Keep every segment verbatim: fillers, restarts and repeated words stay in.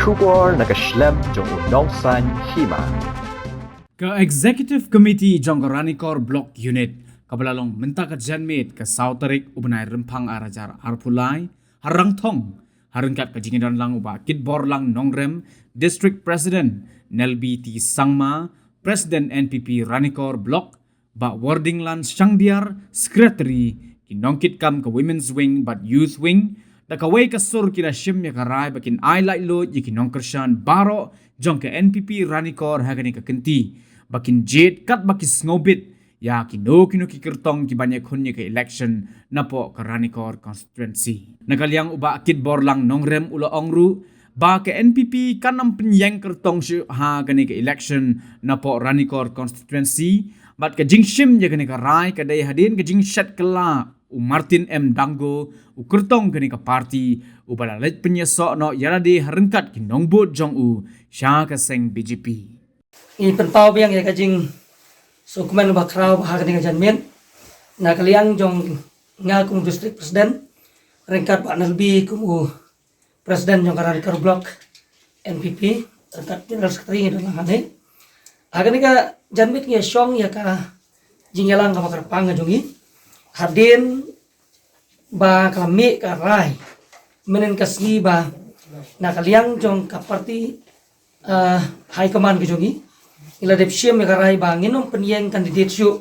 Khubor na ka shlem jong u Nongsaiñ Hima. Ka Executive Committee jong ka Ranikor Block Unit, kaba la long mynta ka janmiet ka saw tarik u bnai Rymphang ar hajar arphew lai, ha Rangthong, ha ryngkat ka jingdon lang u Bah Kitborlang Nongrem, District President, Nelbi T Sangma, President N P P Ranikor Block, Bah Wardinglan Shangdiar, Secretary, ki nongkitkam ka Women's Wing bad Youth Wing, da kawei ka sur ki la shim ïa ka rai ba kin ai laitluid ïa ki nongkyrshan baroh jong ka N P P Ranikor ha kane ka kynti, ba kin jied katba ki sngewbit ïa kino kino ki kyrtong ki ban ïakhun ïa ka election napoh ka Ranikor constituency. Na ka liang u Bah Kitborlang Nongrem u la ong ruh ba ka N P P kan ym pynïeng kyrtong shuh ha kane ka election napoh Ranikor constituency, bad ka jingshim ïa kane ka rai ka dei hadien ka jingshet kylla u Martin M Dango, u kyrtong kane ka party, uba la leit pynïasoh noh ïa lade ha ryngkat ki nongbud jong u sha ka seng B J P. Ngi pynpaw biang ïa ka jingsngewkmen bakhraw ba ha kane ka janmiet, na ka liang jong nga kum u District President, ryngkat Bah Nelbi kum u President jong ka Ranikor Block N P P, ryngkat General Secretary ngi don lang hangne. Ha kane ka janmiet ngi shong ïa ka jingïalang kaba kyrpang ka jong ngi, hadien ba ka la mih ka rai mynhynnin ka sngi ba na ka liang jong ka party, ah, high command ka jong ngi, ngi la dep shim ïa ka rai ba ngin ym pynïeng candidate shuh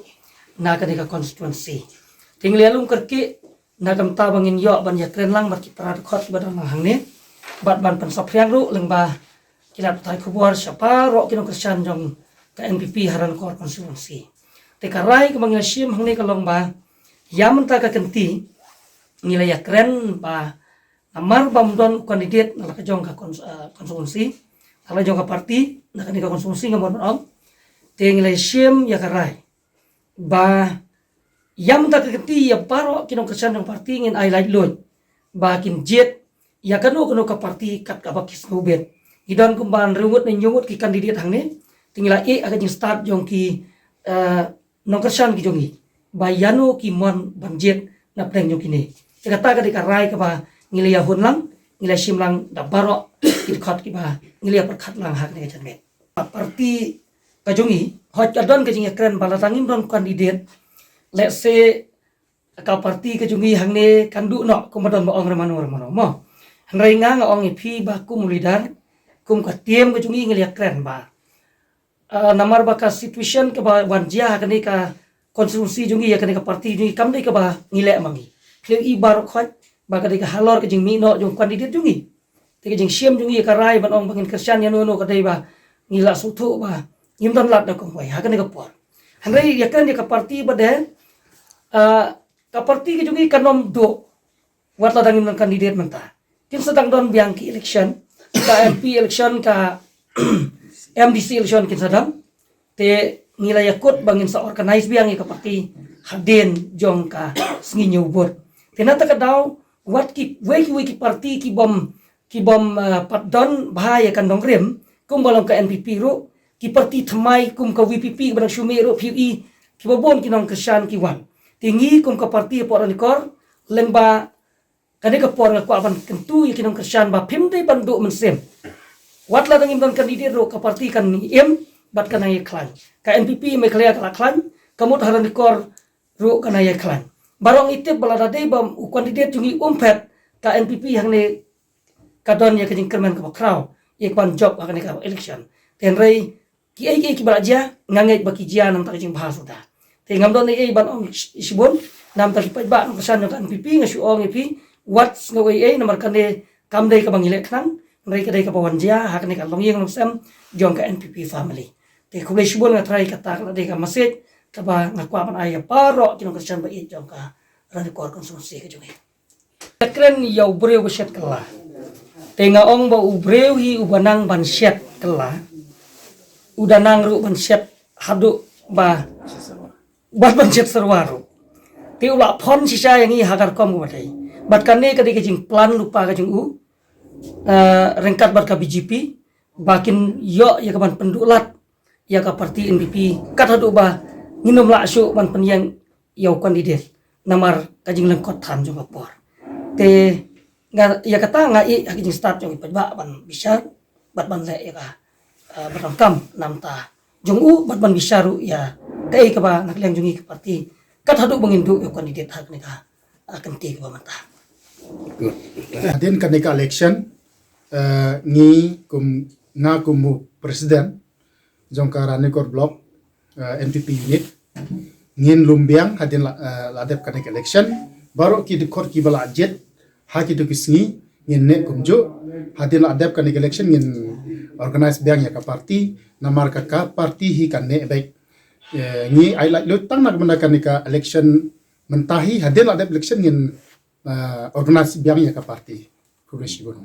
na kane ka constituency. Te ngi la lum kyrkieh na ka bynta ba ngin ïoh ban ïakren lang bad ki para dkhot ba don lang hangne, bad ban pynsaphriang ruh lyngba ki lad pathai khubor sha baroh ki nongkyrshan jong ka N P P ha Ranikor constituency. Te ka rai kaba ngi la shim hangne ka long ba ïa mynta ka kynti ngi la ïakren ba namar ba ym don u candidate na la ka jong ka cons-, ah, constituency, na la jong ka party, na kane ka constituency nga mon ong. Te ngi la shim ïa ka rai ba ïa mynta ka kynti ïa baroh ki nongkyrshan jong party ngin ai laitluid ba kin jied ïa kano kano ka party kat kaba ki sngewbit. Ngi don kumba hynriew ngut ne hynñiew ngut ki candidate hangne, te ngi la ïeh ha ka jingstad jong ki, eh, nongkyrshan ki jong ngi ba ïano ki mon ban jied na pdeng jong kine. Te kata ka dei ka rai kaba ngi la ïahun lang, ngi la shim lang da baroh ki dkhot kiba ngi la ïapyrkhat lang ha kane ka janmiet. Party ka jong ngi, hooid ka don ka jingïakren ba lada ngim don candidate, let's say ka party ka jong ngi hangne kan duh noh kumba don ba ong re mano re mano mo. Hynrei nga nga ong ïa phi ba kum u leader, kum ka team ka jong ngi ngi la ïakren ba, ah, namar ba ka situation kaba wan jia ha kane ka constituency jong ngi ïa kane ka party jong ngi kam dei kaba ngi leh ma ngi. Phi i baroh khoit ba ka dei ka halor ka jingmih noh jong u candidate jong ngi. Te ka jingshim jong ngi ïa ka rai ban ong ba ngin kyrshan ïano ïano ka dei ba ngi la sngewthuh ba ngim don lad da kumwei ha kane ka por. Hynrei ïakren ïa ka party ba dei, ah, ka party ka jong ngi kan ym duh wat lada ngim don candidate mynta. Kin sa dang don biang ki election, ka M P election, ka M D C election kin sa don. Te ngi la ïakut ba ngin sa organise biang ïa ka party hadien jong ka sngi ñiew vote. Te na kata ka daw wat kiwei kiwei ki party ki bym, ki bym, eh, pat don bha ïa ka nongrim, kumba long ka N P P ruh, ki party thymmai kum ka V P P ba dang shu mih ruh phi i kiba bun ki nongkyrshan ki wan. Te ngi kum ka party hapoh Ranikor, lyngba kane ka por nga kwah ban kyntu ïa ki nongkyrshan ba phim dei ban duh mynsiem. Wat lada ngim don candidate ruh ka party kan im bad kan nang ïakhlaiñ. Ka N P P Meghalaya ka la khlaiñ, ka mut ha Ranikor ruh kan nang ïakhlaiñ. Baroh ngi tip ba lada dei ba u candidate jong ngi um phet, ka N P P hangne ka don ïa ka jingkyrmen kaba khraw ïa ka ban jop ha kane ka election. Te hynrei kiei kiei kiba la jia, nga ngeit ba ki jia na ka bynta ka jingbha suda. Te ngam don ei ei ban ong shi-, shibun, na ka bynta ki paidbah nongkyrshan jong ka N P P nga shu ong ïa phi, wat sngew ei ei namar kane kam dei kaba ngi leh khnang, hynrei ka dei kaba wan jia ha kane ka longïing longsem jong ka N P P family. Te khublei shibun, nga tharai kata ka la dei ka message kaba nga kwah ban ai ïa baroh ki nongkyrshan ba ïeit jong ka Ranikor constituency ka jong ngi. Ïakren ïa u briew ba shet kylla. Te nga ong ba u briew hi uba nang ban shet kylla, u da nang ruh ban shet haduh ba, ba ban shet syrwa ruh. Te u la phon shisha ïa ngi ha ka rukom kaba dei. Bad kane ka dei ka jingplan lypa ka jong u, eh, ryngkat bad ka B J P ba kin ïoh ïa ka ban pynduh lad ïa ka party N P P kat haduh ba ngin ym lah shuh ban pynïeng ïa u candidate namar ka jinglyngkot than jong ka por. Te nga, ïa kata nga ïeh ha ka jingstad jong ki paidbah ban bishar. bad ban leh ïa ka, ah, ban donkam namar jong u bad ban bishar ruh ïa kaei kaba na ka liang jong ngi ka party. Kat haduh ba ngin duh ïa u candidate ha kane ka, ah, kynti kaba mynta. Hadien kane ka election, eh, ngi kum, nga kum u president jong ka Ranikor Block, eh, N P P unit, ngin lum biang hadien la, eh, la dep kane ka election. Baroh ki dkhot kiba la jied ha kito ki sngi ngin neh kumjuh. Hadien la dep kane ka election ngin organise biang ïa ka party, namar ka, ka party hi kan neh beit. Eh, ngi ai laitluid tang na ka bynta kane ka election mynta hi, hadien la dep election ngin, eh, organise biang ïa ka party. Khublei shibun.